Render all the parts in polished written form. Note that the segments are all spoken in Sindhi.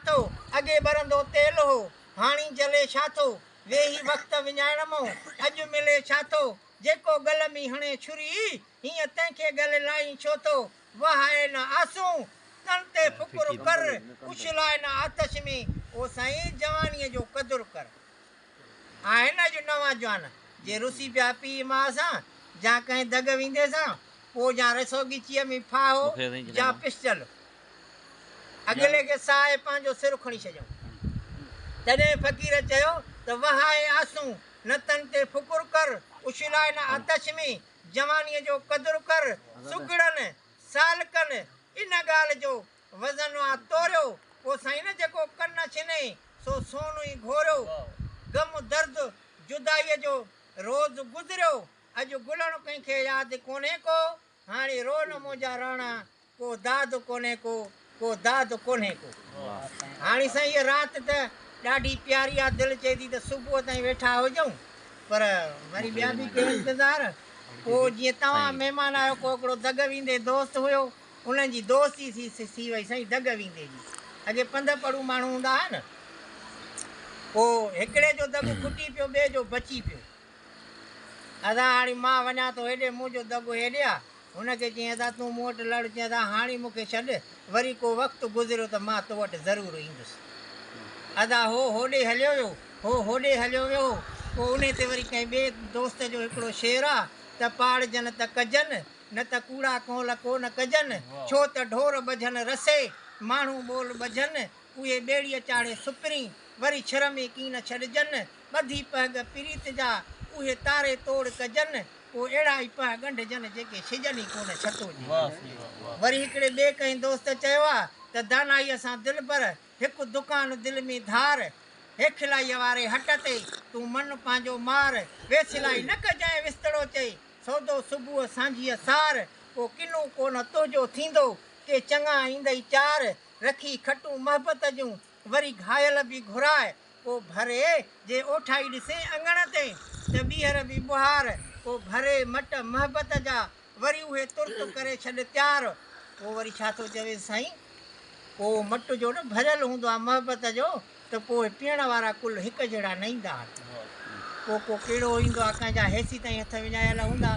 ٿو؟ اڳي ٻرندو تيل هو، هاڻي جلي ڇا ٿو؟ ويهي وقت وڃائڻ مون، اڄ ملي ڇا ٿو؟ جيڪو ڳل ۾ هڻي ڇري، هيئن تنهن کي ڳل لائين ڇو ٿو؟ وهائي نه آسون، تن تي فڪر ڪر، اڇلائي نه آتش ۾، او سائين جوانيء جو قدر ڪر. آهن اڄ نوان جوان، جي رسي پيا پيء ماء سان، جا ڪنهن دڳ ويندي سان، پوء جا رسو ڳچيء ۾ ڦاهو، جا پسٽل. اڳلي کي ساهي پنهنجو سر کڻي ڇڏيائون. تڏهن فقير چيو ته وهائي آسون، نه تن تي فڪر ڪر، اڇلائي نه آتش ۾، جوانيء جو قدر ڪر، سگهڙن، سالڪن، ان ڳالهه جو وزن آ توريو، پوء سائين نه جيڪو ڪن ڇني، سو سون ئي گهوريو. غم درد جدائيء جو روز گذريو، اڄ گلڻ ڪنهن کي ياد ڪونهي ڪو، هاڻي رو نه منهنجا راڻا، ڪو داد ڪونهي ڪو، ڪو داد ڪونهي ڪو. هاڻي سائين هيء رات ته ڏاڍي پياري آ، دل چئي ٿي ته صبح تائين ويٺا هجون، پر وري ٻيا به ڪي انتظار. پوء جيئن توهان مهمان آهيو، ڪو هڪڙو دڳ ويندي دوست هيو، انهن جي دوستي ٿي ٿي وئي سائين دڳ ويندي جي. اڳي پنڌ پڙو ماڻهو هوندا ها نه. پوء هڪڙي جو دڳ کٽي پيو، ٻئي جو بچي پيو. ادا هاڻي مان وڃان ٿو هيڏي، منهنجو دڳ هيڏي آ. هن کي چيائين، ادا تون مون وٽ لڙ. چيائين، ادا هاڻي مون کي ڇڏ، وري ڪو وقت گذريو ته مان تو وٽ ضرور ايندس. ادا هو هوڏي هليو ويو، هو هوڏي هليو ويو. پوء انهي تي وري ڪنهن ٻئي دوست جو هڪڙو شعر آ ته پاڙجن ته ڪجن، نه ته ڪوڙا ڪونل ڪو نه ڪجن، ڇو ته ڍور ٻجهن رسي، ماڻهو ٻول ٻجهن، اهي ٻيڙيء چاڙهي سپرين، وري ڇر ۾ ڪين ڇڏجن، ٻڌي پهڳ پريت جا، اهي تاري توڙ ڪجن، پوء اهڙا ئي پهه ڳنڍجن، جيڪي ڇڄن ئي ڪونه ڇتو جي. وري هڪڙي ٻئي ڪنهن دوست چيو آ ته دانائيء سان دلبر، هڪ دڪان دل ۾ ڌار، هيکلائيء واري هٽ تي، تون من پنهنجو مار، ويسلائي نه ڪجانء وستڙو چئي، سودو صبح سانجهيء سار، ڪو ڪنو ڪونه تنهنجو ٿيندو، ڪي چڱا ايندئي چار، رکي کٽون محبت جون، وري گهايل به گهراء، ڪو ڀري جي اوٺائي ڏسين اڱڻ تي، ته ٻيهر به ٻهار، ڪو ڀري مٽ محبت جا، وري اهي ترت ڪري ڇڏ تيار. پوء وري ڇا ٿو چويس سائين، ڪو مٽ جو نه ڀريل هوندو آ محبت جو، ته پوء پيئڻ وارا ڪل هڪ جهڙا نه ايندا آهن. ڪو ڪو ڪهڙو ايندو آ، ڪنهن جا هيسيتائين هٿ وڃايل هوندا،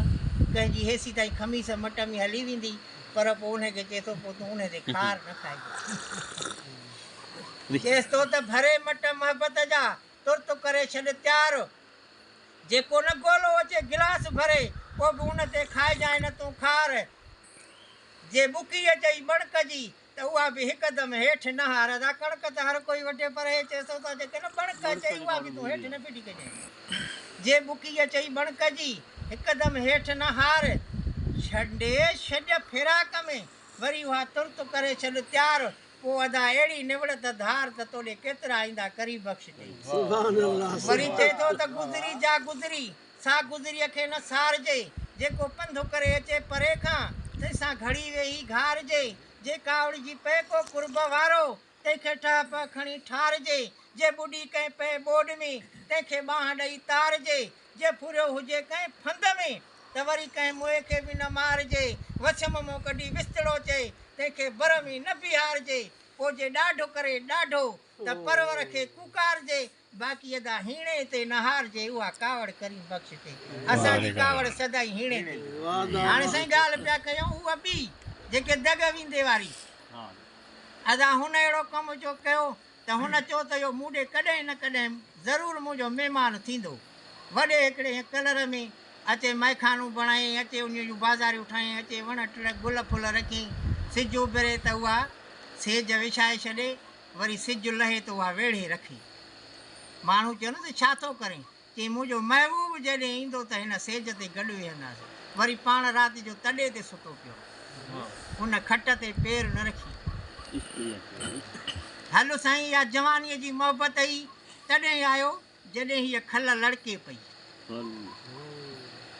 ڪنهن جي هيسيتائين خميس مٽ ۾ هلي ويندي، پر پوء انهي کي چئي ٿو پوء تون انهي تي خار نه کائجو. چيس ٿو ته ڀري مٽ محبت جا، ترت ڪري ڇڏ تيار. جيڪو نه گولو اچي گلاس ڀري، پوء به ان تي کائجانء نه تون خار. جي ٻڪي اچئي ٻڻڪ جي، ته اها به هڪدم هيٺ نه هار. ادا ڪڻڪ ته هر ڪوئي وڍي پر هي چئي ٿو ته جيڪڏهن ٻڻڪ اچئي اها به تون هيٺ نه ڦٽي ڪجانء. جي ٻڪي اچئي ٻڻڪ جي، هڪدم هيٺ نه هار. ڇنڊي ڇڏ فراق ۾، وري اها ترت ڪري ڇڏ تيار. پوء ادا اهڙي نوڙت ڌار ته توڏي ڪيترا ايندا ڪريم بخش چئي. وري چئي ٿو ته گذري جا گذري، سا گذريء کي نه سارجي، جيڪو پنڌ ڪري اچي پري کان، تنهن سان گهڙي ويهي گهارجي، جي ڪاوڙجي پئي ڪو قرب وارو، تنهن کي ٺهه پهه کڻي ٺارجي، جي ٻڏي ڪنهن پئي ٻوڏ ۾، تنهن کي ٻانهن ڏئي تارجي، جي ڦريو هجي ڪنهن ڦند ۾، ته وري ڪنهن موئي کي به نه مارجي، وڇم مون ڪڍي وستڙو چئي، تنهن کي بر ۾ نه بيهارجي، پوء جي ڏاڍ ڪري ڏاڍو، ته پرور کي ڪوڪارجي، باقي ادا هيڻي تي نه هارجي، اها ڪاوڙ ڪريم بخش تي، اسان جي ڪاوڙ سدائين هيڻي تي. هاڻي سائين ڳالهه پيا ڪيون اها ٻي، جيڪي دڳ ويندي واري. ادا هن اهڙو ڪم جو ڪيو ته هن چيو ته اهو مون ڏي ڪڏهن نه ڪڏهن ضرور منهنجو مهمان ٿيندو. وڏي هڪڙي ڪلر ۾ اچي مئخانو بڻايائين، اچي انهيء جون بازاريون ٺاهيائين، اچي وڻ ٽڻ گل ڦل رکيائين. سج اڀري ته اها سيج وڇائي ڇڏي، وري سج لهي ته اها ويڙهي رکي. ماڻهو چون ته ڇا ٿو ڪرين؟ چيائين منهنجو محبوب جڏهن ايندو ته هن سيج تي گڏ ويهنداسين. وري پاڻ رات جو تڏي تي ستو پيو. ان کٽ تي پير نه رکي. هل سائين اها جوانيء جي محبت ئي تڏهن آيو جڏهن هيء کل لڙڪي پئي.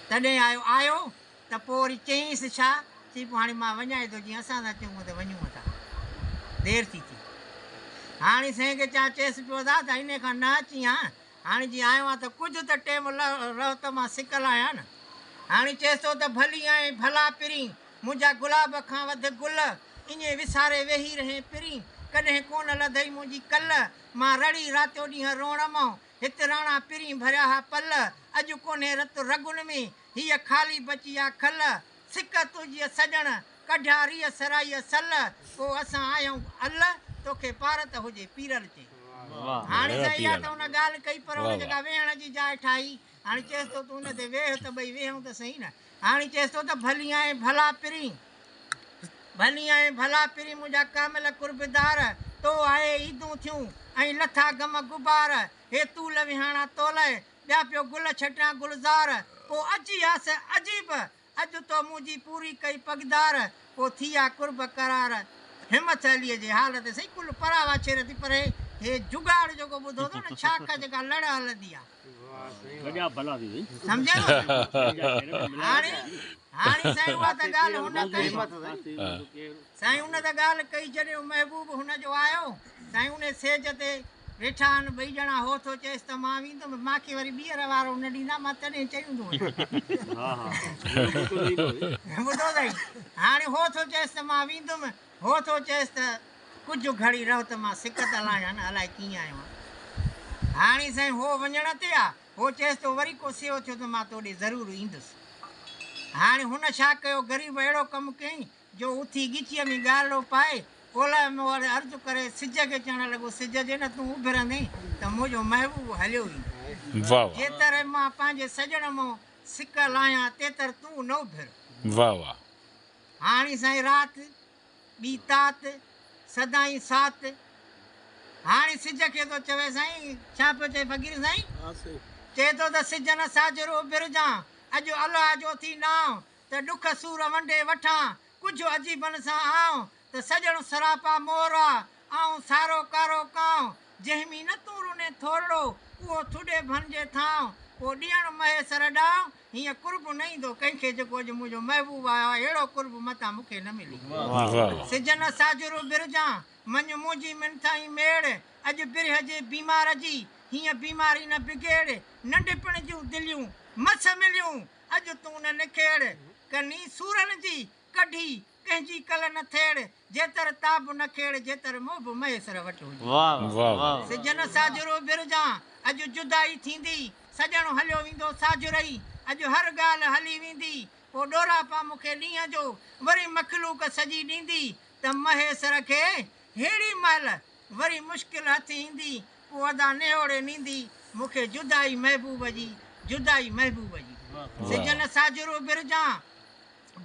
تڏهن آيو. آيو ته پوء وري چيائينس ڇا؟ چي پوء هاڻي مان وڃان ٿو جيئن اسان ٿا چئون ته وڃون ٿا. دير ٿي ٿئي. هاڻي سائين کي چا چيس پيو ادا ته انهيء کان نه اچين ها. هاڻي جي آيو آهيان ته ڪجهه ته ٽيم رهه ته مان سڪل آهيان نه. هاڻي چيس ٿو ته ڀلي آئين ڀلا پرين، منهنجا گلاب کان وڌ گل، ائين وساري ويهي رهين پرين، ڪڏهن ڪونه لڌئي منهنجي ڪل، مان رڙي راتيو ڏينهن روئڻ مئو، هت راڻا پرين ڀريا ها پل، اڄ ڪونهي رت رڳن ۾، هيء خالي بچي آ کل، سڪ تنهنجيء سڄڻ، ڪڍيا ريء سرائيء سل، پوء اسان آهيون ال، توکي پارت هجي پيرل چي. هاڻي سائين اها ته هن ڳالهه ڪئي پر هن جيڪا ويهڻ جي جاء ٺاهي، هاڻي چيس ٿو تون ان تي ويهه ته ٻئي ويهون ته سهي نه. هاڻي چيس ٿو ته ڀلي آئين ڀلا پرين، ڀلي آئين ڀلا پرين منهنجا ڪامل قربدار، تو آئي عيدون ٿيون ۽ لٿا غم غبار، هي طول وهاڻا تولئه، ٻيا پيو گل ڇٽيان گلزار، پوء اچي آس عجيب، اڄ تو منهنجي پوري ڪئي پڳدار، پوء ٿي آ قرب قرار. همٿ عليء جي حال تي سائين ڪل پراوا ڇير ٿي پر هي جڳاڙ جيڪو ٻڌو اٿو نه ڇاڪ جيڪا لڙ هلندي آ. سمجهيو هاڻي هاڻي سائين اها ته ڳالهه هن ڪئي سائين ان ته ڳالهه ڪئي جڏهن محبوب هن جو آيو سائين ان سيج تي ويٺا آهن ٻئي ڄڻا هو ٿو چئيس ته مان ويندم مان کي وري ٻيهر وارو نه ڏيندا مان تڏهن چئي هوندو ٻڌو سائين هاڻي هو ٿو چئيس ته مان ويندم هو ٿو چئيس ته ڪجهه گهڙي رهه ته مان سڪ ته لاهيان نه الائي ڪيئن آيو آهيان. هاڻي سائين هو وڃڻ تي آ. هو چئيس ٿو وري ڪو سيئو ٿيو ته مان تو ڏي ضرور ايندس. هاڻي هن ڇا ڪيو غريب اهڙو ڪم ڪيائين جو اٿي ڳچيء ۾ ڳارڙو پائي اولهه ۾ وري عرض ڪري سج کي چوڻ لڳو سج جي نه تون اڀرندين ته منهنجو محبوب هليو ويندو. واهه واهه. جيتر مان پنهنجي سڄڻ مون سڪ لاهيان تيتر تون نه اڀر. واهه واهه. هاڻي سائين رات ٻي تات، سدائين سات. هاڻي سج کي ٿو چوي سائين، ڇا پيو چئي فقير سائين؟ چئي ٿو ته سج نه ساجهرو اڀرجان، اڄ الله جو ٿي نانء، ته ڏک سور ونڊي وٺان، ڪجهه عجيبن سان آئون، ته سڄڻ سراپا مور آ، آئون سارو ڪارو ڪانء، جنهن ۾ نه تون رنين ٿورڙو، اهو ٿڏي ڀنجي ٿانء، پوء ڏيڻ مهيسر ڏانء، هيئن قرب نه ايندو ڪنهن کي جيڪو اڄ منهنجو محبوب آيو آهي، اهڙو قرب متان مون کي نه ملي. سج نه ساجهرو برجان، مڃ منهنجي منٿ ۽ ميڙ، اڄ برهه جي بيمار جي، هيئن بيماري نه بگيڙ، ننڍپڻ جون دليون مس مليون، اڄ تون نه نکيڙ، ڪني سورن جي ڪڍي، ڪنهن جي ڪل نه ٿيڙ، جيتر تاب نه کيڙ، جيتر موڀ مهيسر وٽ هجي. سج نه ساجهرو برجان، اڄ جدائي ٿيندي، سڄڻ هليو ويندو ساجهرئي، اڄ هر ڳالهه هلي ويندي، پوء ڏوراپا مون کي ڏينهن جو، وري مخلوق سڄي ڏيندي، ته مهيسر کي ههڙي مهل، وري مشڪل هٿ ايندي، پوء ادا نهوڙي نيندي، مون کي جدائي محبوب جي، جدائي محبوب جي. سج نه ساجهرو برجان،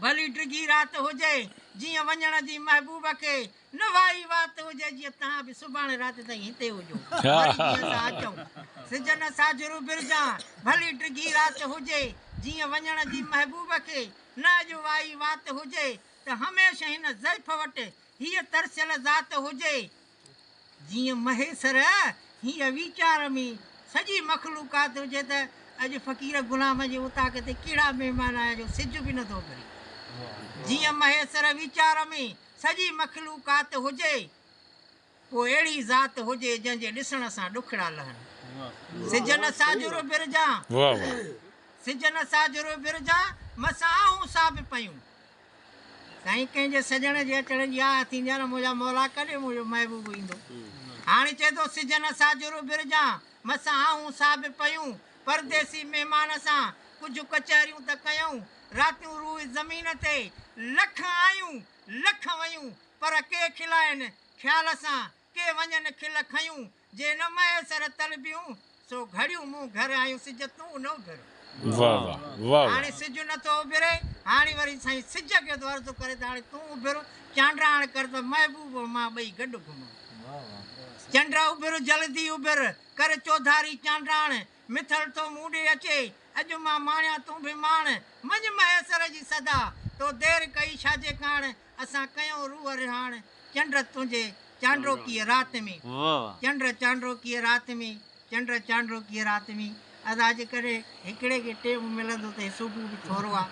ڀلي ڊگهي رات هجي، جيئن وڃڻ جي محبوب کي نه وائي وات هجي، جيئن توهان به سڀاڻي رات تائين هتي هجو، وري جيئن اسان اچون. سج نه ساجهرو برجان، ڀلي ڊگهي رات هجي، جيئن وڃڻ جي محبوب کي نه اڄ وائي وات هجي، ته هميشه هن ضعيف وٽ هيء ترسيل ذات هجي، جيئن مهيسر هيء ويچار ۾ سڄي مخلوقات هجي ته اڄ فقير غلام جي اوطاق تي ڪهڙا مهمان آيا جو سج به نٿو اڀري. جيئن مهيسر ويچار ۾ سڄي مخلوقات هجي، پوء اهڙي ذات هجي جنهن جي ڏسڻ سان ڏکڙا لهن. سج نه ساجهرو برجان، سج نه ساجهرو برجان، مسان آهون سا به پيون. سائين ڪنهن جي سڄڻ جي اچڻ جي آهه ٿيندي آهي نه منهنجا مولا ڪڏهن منهنجو محبوب ايندو. هاڻي چئي ٿو سج نه ساجهرو برجان، مسان آهون سا به پيون، پرديسي مهمان سان ڪجهه ڪچهريون ته ڪيون، راتيون روء زمين تي لک آيون لک ويون، پر ڪي کلائن خيال سان ڪي وڃن کل کنيون، جي نه ميسر طلبيون، سو گهڙيون مون گهر آيون، سج تون نه اڀر. واه واه واه هاڻي سج نه ٿو اڀري، هاڻي وري سائين سج کي ٿو عرض ڪري ته هاڻي تون اڀر، چانڊاڻ ڪر ته محبوب ۽ مان ٻئي گڏ گهمون. چنڊ اڀر جلدي اڀر، ڪر چوڌاري چانڊاڻ، مٿل ٿو مون ڏي اچي، اڄ مان ماڻيان تون به ماڻ، مڃ مهيسر جي صدا، تو دير ڪئي ڇا جي ڪاڻ، اسان ڪيون روح رهاڻ، چنڊ تنهنجي چانڊوڪيء رات ۾، چنڊ چانڊوڪيء رات ۾، چنڊ چانڊوڪيء رات ۾. ادا جيڪڏهن هڪڙي کي ٽيم ملندو ته هي صبح به ٿورو آ.